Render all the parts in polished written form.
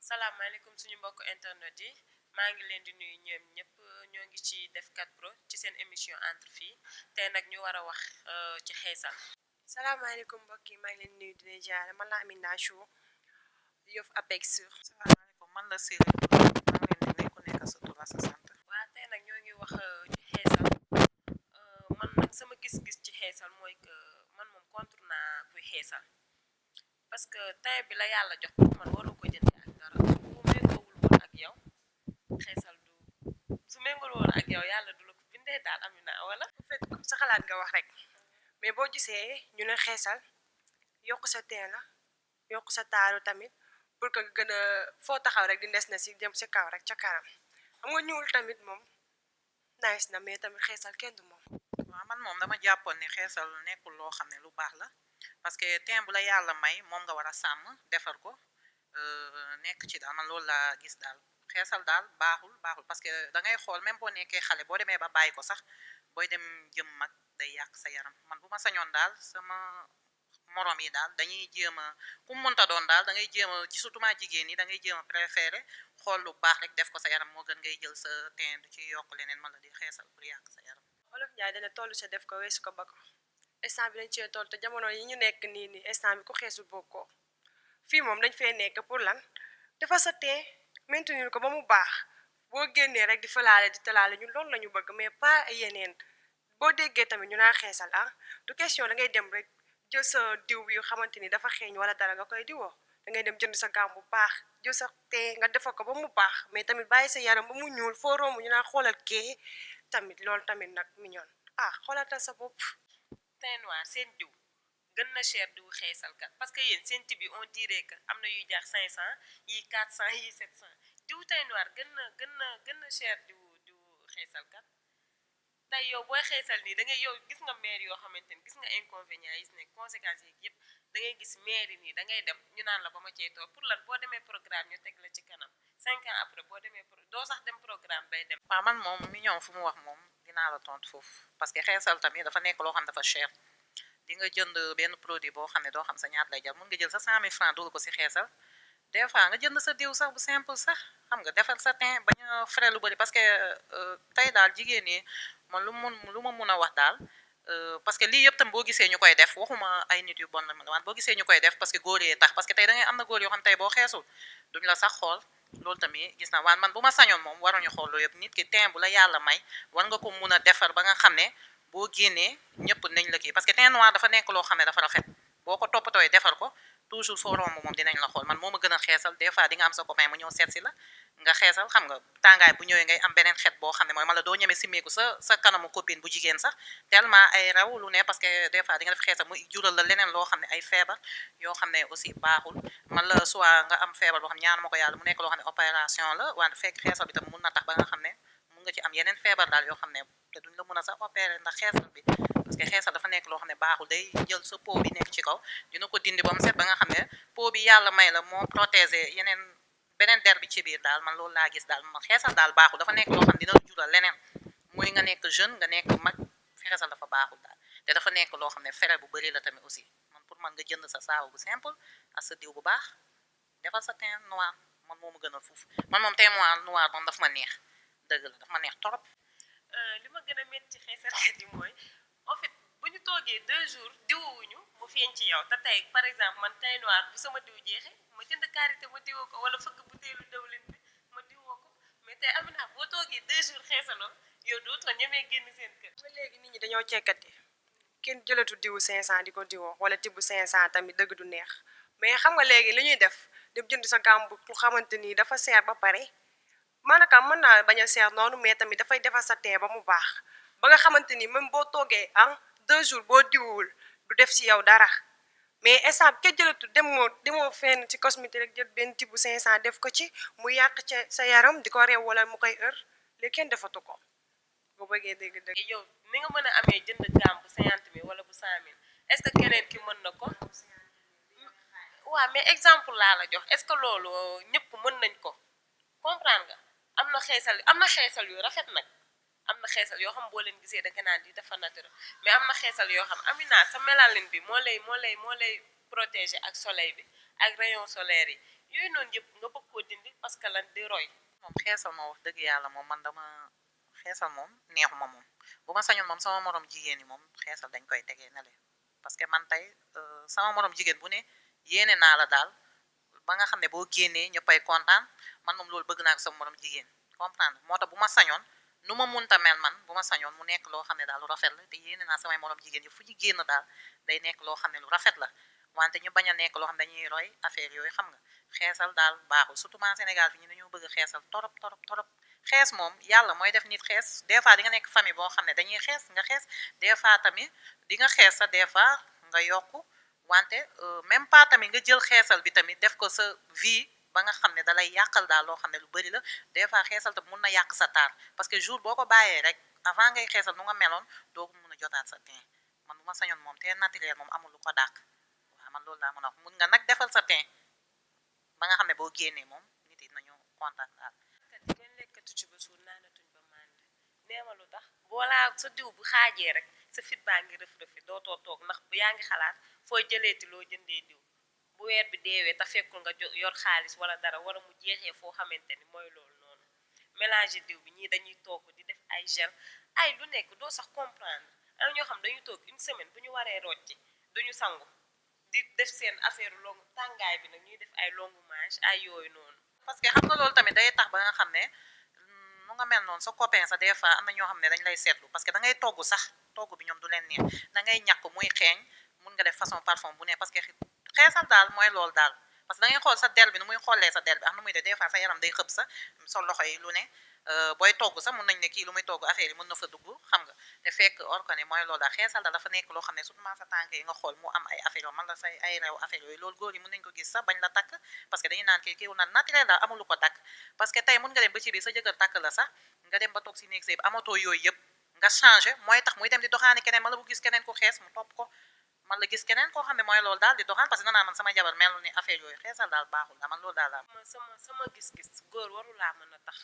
salaamaaleykum suñu mbokk internet yi maa ngi leen di nuyu ñoom ñëpp ñoo ngi ci Def 4 Pro ci seen émission entre filles tey nag ñu war a wax ci xeesal. salaamaaleykum mbokk yi maa ngi leen nuyu di leen jaare man la Amina Chou Yoff Apex sur. salaamaaleykum man la Siré maa ngi leen di ku nekk sa tur ak sa sant. waa tey nag ñoo ngi wax ci xeesal man nag sama gis-gis ci xeesal mooy que man moom contre naa kuy xeesal parce que temps bi la yàlla jox pour man waroo ko jëndee ak dara bu méngoowul woon ak yow xeesal du su méngool woon ak yow yàlla du la ko bindee daal Amina wala. en fait sa xalaat nga wax rek mais boo gisee ñu ne xeesal yokk sa teen la yokk sa taaru tamit pour que gën a foo taxaw rek di des na si jëm si kaw rek ca kanam xam nga ñuul tamit moom nice na mais tamit xeesal kenn du moom. waaw man moom dama jàppoon ne xeesal nekkul loo xam ne lu baax la parce que teint bu la yàlla may moom nga war a sàmm defar ko nekk ci daal man loolu laa gis daal xeesal daal baaxul parce que da ngay xool même boo nekkee xale boo demee ba bàyyi ko sax booy dem jëm mag day yàq sa yaram man bu ma sañoon daal sama morom yi daal dañuy jéem a ku mu mënta doon daal da ngay jéem a ci surtout ma jigéen ñi da ngay jéem a préféré xool lu baax rek def ko sa yaram moo gën ngay jël sa teint du ci yokk leneen man la di xeesal pour yàq sa yaram. Wolof Njaay dana toll sa def ko weesu ko ba ko instant bi dañ cee toll te jamono yi ñu nekk nii instant bi ku xeesul bokkoo fii moom dañ fee nekk pour lan dafa sa teint maintenir ko ba mu baax boo génnee rek di falaale di talaale ñun loolu la ñu bëgg mais pas yeneen boo déggee tamit ñu naan xeesal du question da ngay dem rek jël sa diw yu xamante ni dafa xeeñ wala dara nga koy diwoo da ngay dem jënd sa gaam bu baax jël sa teint nga defal ko ba mu baax mais tamit bàyyi sa yaram ba mu ñuul foo romb ñu naan xoolal kee tamit loolu tamit nag mignon xoolatal sa bopp. teint noir seen diw gën na cher diw xeesalkat parce que yéen seen tibi on dirait que am na yuy jaar 500 yi 400 yi 700 diw teint noir gën na cher diw xeesalkat tey yow booy xeesal nii da ngay yow gis nga maire yoo xamante ni gis nga inconvénients yi si nekk conséquences yi yëpp da ngay gis maire yi nii da ngay dem ñu naan la ba ma cee toog pour lan boo demee programme ñu teg la ci kanam 5 ans après boo demee doo sax dem programme bay dem. waaw man moom mi ñoom fu mu wax moom dinaa la tontu foofu parce que xeesal tamit dafa nekk loo xam dafa cher di nga jënd benn produit boo xam ne doo xam sa ñaat lay jar mun nga jël sa 100 000 francs dugal ko si xeesal des fois nga jënd sa diw sax bu simple sax xam nga defal sa teint bañ a frais lu bëri parce que tey daal jigéen ñi man lu ma mun a wax daal parce que lii yëpp tam boo gisee ñu koy def waxuma ay nit yu bon la waan boo gisee ñu koy def parce que góor yee tax parce que tey da ngay am na góor yoo xam tey boo xeesul duñ la sax xool loolu tamit gis na waan man bu ma sañoon moom waruñu xool loolu yëpp nit ki teint bu la yàlla may war nga ko mun a defar ba nga xam ne boo génnee ñëpp nañ la kii parce que teint noir dafa nekk loo xam ne dafa rafet boo ko toppatooy defar ko toujours foo romb moom dinañ la xool man moo ma gën a xeesal des fois di nga am sa copain mu ñëw seet si la nga xeesal xam nga tàngaay bu ñëwee ngay am beneen xet boo xam ne mooy man la doo ñemee simmeeku sa kanamu copine bu jigéen sax tellement ay raw lu ne parce que des fois di nga def xeesal mu jural la leneen loo xam ne ay feebar yoo xam ne aussi baaxul man la soit nga am feebar boo xam ñaanu ma ko yàlla mu nekk loo xam ne opération la wante fekk xeesal bi tam mun na tax ba nga xam ne mun nga ci am yeneen feebar daal yoo xam ne te duñ la mun a sax opérer ndax xeesal bi parce que xeesal dafa nekk loo xam ne baaxul day jël sa peau bi nekk ci kaw dina ko dindi ba mu set ba nga xam ne peau bi yàlla may la moo protéger yeneen beneen der bi ci biir daal man loolu laa gis daal man xeesal daal baaxul dafa nekk loo xam dina jural leneen muy nga nekk jeune nga nekk mag xeesal dafa baaxul daal te dafa nekk loo xam ne fere bu bëri la tamit aussi man pour man nga jënd sa saabu bu simple ak sa diw bu baax defal sa teint noir man moo ma gën a fuuf man moom teint noir moom dafa ma neex dëgg la dafa ma neex trop. li ma gën a métti ci xeesalkat yi mooy en fait bu ñu toogee 2 jours diwuwuñu mu feeñ ci yow te tey par exemple man teint noir bu sama diw jeexee ma jënd karité ma diwoo ko wala fëgg butéelu dawlin bi ma diwoo ko mais tey Amina boo toogee 2 jours xeesaloo yow dootoo ñemee génn seen kër. ba léegi nit ñi dañoo cekkati kenn jëlatu diwu 500 di ko diwoo wala tibb 500 tamit dëgg du neex mais xam nga léegi li ñuy def dem jënd sa gàmm bu xamante ni dafa seer ba pare maanaam mën naa bañ a seer noonu mais tamit dafay defar sa teint ba mu baax ba nga xamante ni même boo toogee 2 jours boo diwul du def si yow dara mais instant kenn jëlatu demoo fenn ci cosmétique rek jël benn tibb 500 def ko ci mu yàq ca sa yaram di ko reew wala mu koy léegi kenn defatu ko boo bëggee dégg-dégg. yow ni nga mën a amee jënd gaam bu 50 000 wala bu 100 000 est-ce que keneen ki mën na ko. waaw mais exemple laa la jox est-ce que loolu ñëpp mën nañ ko comprendre nga am na xeesal yu rafet nag am na xeesal yoo xam boo leen gisee danga naan di dafa naturel mais am na xeesal yoo xam Amina sa mélanine bi moo lay protéger ak soleil bi ak rayon solaire yi yooyu noonu yëpp nga bëgg koo dindi parce que lan di roy moom xeesal moom wax dëgg yàlla moom man dama xeesal moom neexuma moom bu ma sañoon moom sama morom jigéen yi moom xeesal dañ koy tegee na le parce que man tey sama morom jigéen bu ne yéene naa la daal ba nga xam ne boo génnee ñëppay kontaan man moom loolu bëgg naa ko sama morom jigéen comprendre moo tax bu ma sañoon nu ma munta mel man bu ma sañoon mu nekk loo xam ne daal lu rafet la te yéene naa samay morom jigéen yi fu ñu génn daal day nekk loo xam ne lu rafet la wante ñu bañ a nekk loo xam ne dañuy roy affaire yooyu xam nga xeesal daal baaxul surtout en Sénégal fi ñu dañoo bëgg a xeesal torop xees moom yàlla mooy def nit xees des fois di nga nekk famille boo xam ne dañuy xees nga xees des fois tamit di nga xees sa des fois nga yokku wante même pas tamit nga jël xeesal bi tamit def ko sa vie ba nga xam ne dalay yàqal daal loo xam ne lu bëri la des fois xeesal tamit mun na yàq sa taar parce que jour boo ko bàyyee rek avant ngay xeesal nu nga meloon doo ko mun a jotaat sa teint man bu ma sañoon moom teint naturel moom amul lu ko dàq waaw man loolu laa mën a wax mun nga nag defal sa teint ba nga xam ne boo génnee moom nit yi nañu kontaan daal kat jigéen lekkatu ci ba suur naanatuñ ba mànd neema lu tax boolaa sa diw bu xaajee rek sa fit baa ngi rëf-rëfi dootoo toog ndax bu yaa ngi xalaat fooy jëleeti loo jëndee diw bu weer bi deewee te fekkul nga yor xaalis wala dara wala mu jeexee foo xamante ni mooy loolu noonu mélange diw bi ñii dañuy toog di def ay gel ay lu nekk doo sax comprendre am ñoo xam dañuy toog une semaine bu ñu waree rocci duñu sangu di def seen affaire longu tàngaay bi nag ñuy def ay longu mange ay yooyu noonu parce que xam nga loolu tamit day tax ba nga xam ne nu nga mel noonu sa copain sax des fois am na ñoo xam ne dañ lay seetlu parce que da ngay togg sax togg bi ñoom du leen neex da ngay ñàkk muy xeeñ mun nga def façon parfum bu ne parce que xeesal daal mooy loolu daal parce que da ngay xool sa del bi nu muy xoolee sa del bi am nu muy def des fois sa yaram day xëpp sa sa loxo yi lu ne booy togg sax mun nañ ne kii lu muy togg affaire yi mën na fa dugg xam nga te fekk or que ne mooy loolu daal xeesal daal dafa nekk loo xam ne surtout sa tànk yi nga xool mu am ay affaire yoo man la say ay rew affaire yooyu loolu góor yi mën nañ ko gis sax bañ la takk parce que dañuy naan kii kiiwu naan naturel daal amul lu ko takk parce que tey mun nga dem ba ci biir sa jëkkër takk la sax nga dem ba toog si néeg sëy bi amatoo yooyu yëpp nga changé mooy tax muy dem di doxaani keneen mala bu gis keneen ku xees mu topp ko man la gis keneen koo xam ne mooy loolu daal di doxaan parce que nanaa man sama jabar melul ni affaire yooyu xeesal daal baaxul daal man loolu daal daal sama gis-gis góor warulaa mën a tax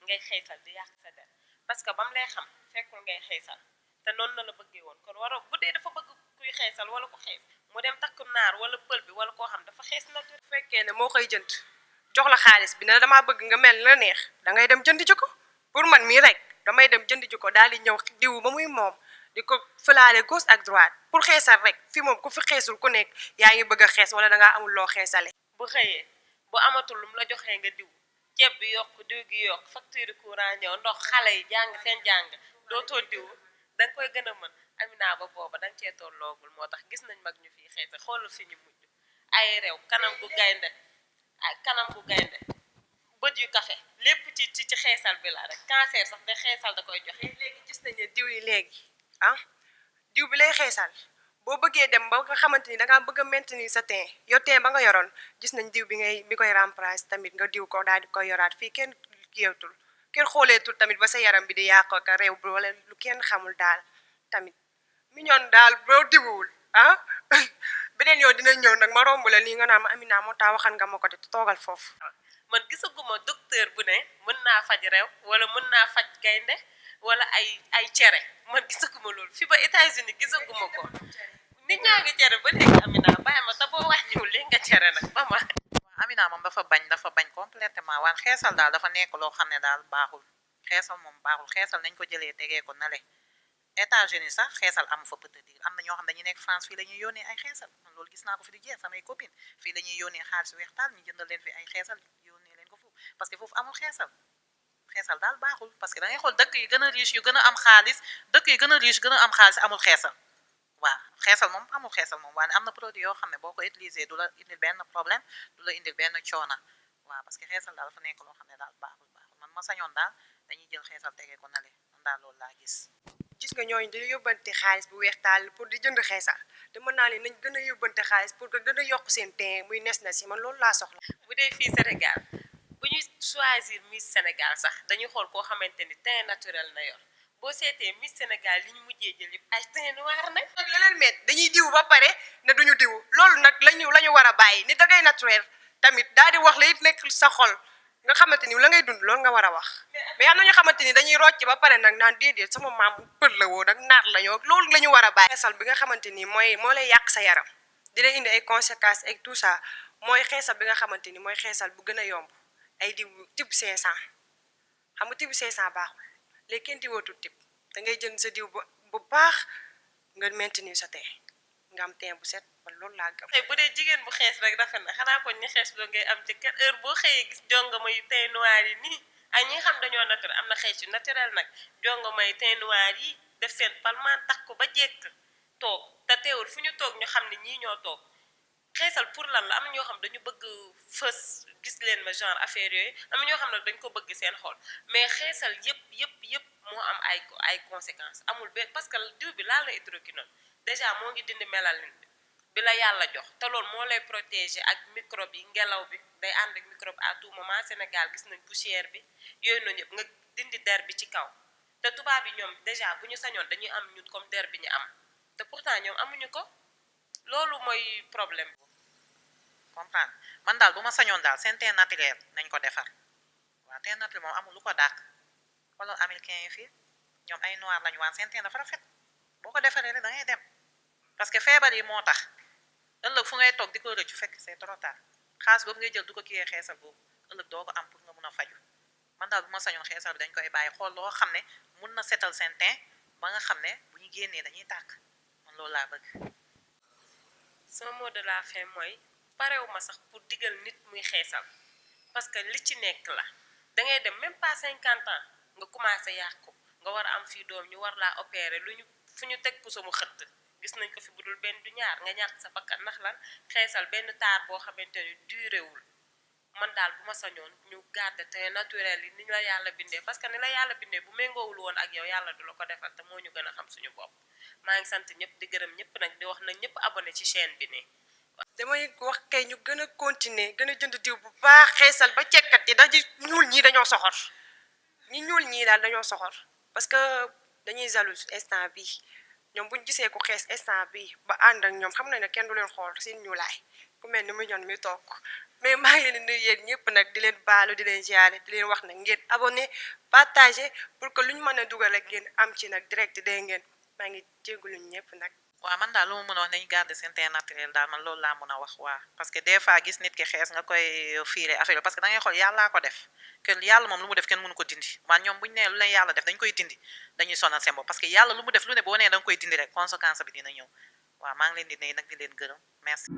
ngay xeesal di yàq sa der parce que bam lay xam fekkul ngay xeesal te noonu la la bëggee woon kon waroo bu dee dafa bëgg kuy xeesal wala ko xees mu dem takk naar wala pël bi wala koo xam dafa xees na bu fekkee ne moo koy jënd jox la xaalis bi ne damaa bëgg nga mel la neex da ngay dem jënd ji ko pour man mii rek damay dem jënd ji ko daal di ñëw diw ba muy moom di ko fëlaale gauche ak droite pour xeesal rek fii moom ku fi xeesul ku nekk yaa ngi bëgg a xees wala dangaa amul loo xeesale bu xëyee bu amatul lum la joxee nga diw ceeb bi yokk diw gi yokk facture courant ñëw ndox xale yi jàng seen jàng dootoo diw danga koy gën a mën Amina ba booba danga cee tolloogul moo tax gis nañ mag ñu fii xeesal xoolal fi ñu mujj ay rew kanam gu gaynde bët yu café lépp ci xeesal bi la rek cancer sax de xeesal da koy joxe léegi gis nañ ne diw yi léegi diw bi lay xeesal boo bëggee dem ba nga xamante ni dangaa bëgg a maintenir sa teint yow teint ba nga yoroon gis nañ diw bi koy remplacer tamit nga diw ko daal di koy yoraat fii kenn kiyatul kenn xooleetul tamit ba sa yaram bi di yàqoo ka réew bi wala lu kenn xamul daal tamit mignon daal boo diwul beneen yoon dina ñëw nag ma romb la nii nga naan ma Amina moo tax waxan nga ma ko te toogal foofu man gisaguma docteur bu ne mën naa faj rew wala mën naa faj gaynde wala ay cere man gisaguma loolu fi ba États-Unis gisaguma ko nit ñaa ngi cere ba léegi Amina bàyyi ma te boo wàññiwul li nga cere nag ba ma waaw Amina moom dafa bañ complètement waan xeesal daal dafa nekk loo xam ne daal baaxul xeesal moom baaxul xeesal nañ ko jëlee tegee ko nale États-Unis sax xeesal amu fa peut-être am na ñoo xam dañuy nekk France fii la ñuy yónnee ay xeesal man loolu gis naa ko fi di jeex samay copine fii la ñuy yónnee xaalis weex taal ñu jëndal leen fi ay xeesal yónnee leen ko foofu parce que foofu amul xeesal daal baaxul parce que da ngay xool dëkk yi gën a riche yu gën a am xaalis am xaalis amul xeesal waaw xeesal moom amul xeesal moom waaye am na produit yoo xam ne boo ko utiliser du la indil benn problème du la indil benn coona waaw parce que xeesal daal dafa nekk loo xam ne daal baaxul man ma sañoon daal dañuy jël xeesal tegee ko nale man daal loolu laa gis nga ñooñu di yóbbante xaalis bu weex taal pour di jënd xeesal te mën naa leen nañ gën a yóbbante xaalis pour que gën a yokk seen teint muy nes na si man loolu laa soxla bu dee fii Sénégal bu ñuy choisir Miss Sénégal sax dañuy xool koo xamante ni teint naturel na yor boo seetee Miss Sénégal li ñu mujjee jël yëpp ay teint noir nag leneen met dañuy diw ba pare ne duñu diw loolu nag la ñu war a bàyyi ni dangay naturel tamit daal di wax la it nekk sa xol nga xamante ni la ngay dund loolu nga war a wax mais am na ñoo xamante ni dañuy rocc ba pare nag naan déedéet sama maam pël la woon nag naat la ñoo loolu la ñu war a bàyyi xeesal bi nga xamante ni moo lay yàq sa yaram di lay indi ay conséquences ak tout ça mooy xeesal bi nga xamante ni mooy xeesal bu gën a yomb ay diw type 500 xam nga type 500 baaxul léegi kenn diwootul type da ngay jënd sa diw bu baax nga maintenir sa teint nga am teint bu set man loolu laa gëm. bu dee jigéen bu xees rek rafet na xanaa kon ñi xees loo ngay am ci kër heure boo xëyee gis jongama yu teint noir yi nii ak ñi nga xam dañoo naturel am na xees yu naturel nag jongama yu teint noir yi def seen palmaan tax ko ba jekk toog te teewul fu ñu toog ñu xam ne ñii ñoo toog xeesal pour lan la am na ñoo xam dañu bëgg fës gis leen ma genre affaire yooyu am na ñoo xam ne dañ ko bëgg seen xol mais xeesal yëpp moo am ay conséquences amul benn parce que diw bi laal na hydroquinone déjà moo ngi dindi mélanine bi la yàlla jox te loolu moo lay protéger ak microbe yi ngelaw bi day ànd ak microbe à tout moment Sénégal gis nañ poussière bi yooyu noonu yëpp nga dindi der bi ci kaw te tubaab yi ñoom déjà bu ñu sañoon dañuy am ñun comme der bi ñu am te pourtant ñoom amuñu ko loolu mooy problème bi. comprendre man daal bu ma sañoon daal seen teint naturel nañ ko defar waaw teint naturel moom amul lu ko dàq wala américain yi fii ñoom ay noir lañu waan seen teint dafa rafet boo ko defaree rek da ngay dem parce que feebar yi moo tax ëllëg fu ngay toog di ko rëccu fekk c'est trop tard xaalis boobu ngay jël du ko kiyee xeesal boobu ëllëg doo ko am pour nga mun a faju man daal bu ma sañoon xeesal bi dañ koy bàyyi xool loo xam ne mun na setal seen teint ba nga xam ne bu ñu génnee dañuy tàkk man loolu laa bëgg. sama mot de la fin mooy parewuma sax pour digal nit muy xeesal parce que li ci nekk la dangay dem même pas 50 ans nga commencé yàqu nga war a am fii doom ñu war laa opérer fu ñu teg puso mu xëtt gis nañ ko fi budul benn du ñaar nga ñàkk sa bakkan ndax lan xeesal benn taar boo xamante ni duréwul man daal bu ma sañoon ñu garder teint naturel yi ni la yàlla bindee parce que ni la yàlla bindee bu méngoowul woon ak yow yàlla du la ko defal te moo ñu gën a xam suñu bopp maa ngi sant ñëpp di gërëm ñëpp nag di wax na ñëpp abonné ci chaîne bi nii. damay wax kay ñu gën a continuer gën a jënd diw bu baax xeesal ba cekkat yi dañuy ñuul ñii dañoo soxor ñi ñuul ñii daal dañoo soxor parce que dañuy jalouse instant bi ñoom buñ gisee ku xees instant bi ba ànd ak ñoom xam nañ ne kenn du leen xool seen ñuulaay ku mel ni mu ñoon mi toog mais maa ngi leen di nuyu yéen ñëpp nag di leen baalu di leen ziare di leen wax nag ngeen abonné partagé pour que lu ñu mën a dugal ak ngeen am ci nag direct dee ngeen maa ngi jégalu ñëpp nag. waaw man daal lu ma mën a wax nañu garder seen teint naturel daal man loolu laa mën a wax waa parce que des fois gis nit ki xees nga koy fiire affaire parce que da ngay xool yàllaa ko def que yàlla moom lu mu def kenn mënu ko dindi waaye ñoom buñu nee lu leen yàlla def dañ koy dindi dañuy sonal seen bopp parce que yàlla lu mu def lu ne boo nee da nga koy dindi rek conséquence bi dina ñëw waaw maa ngi leen di nuyu nag di leen gërëm merci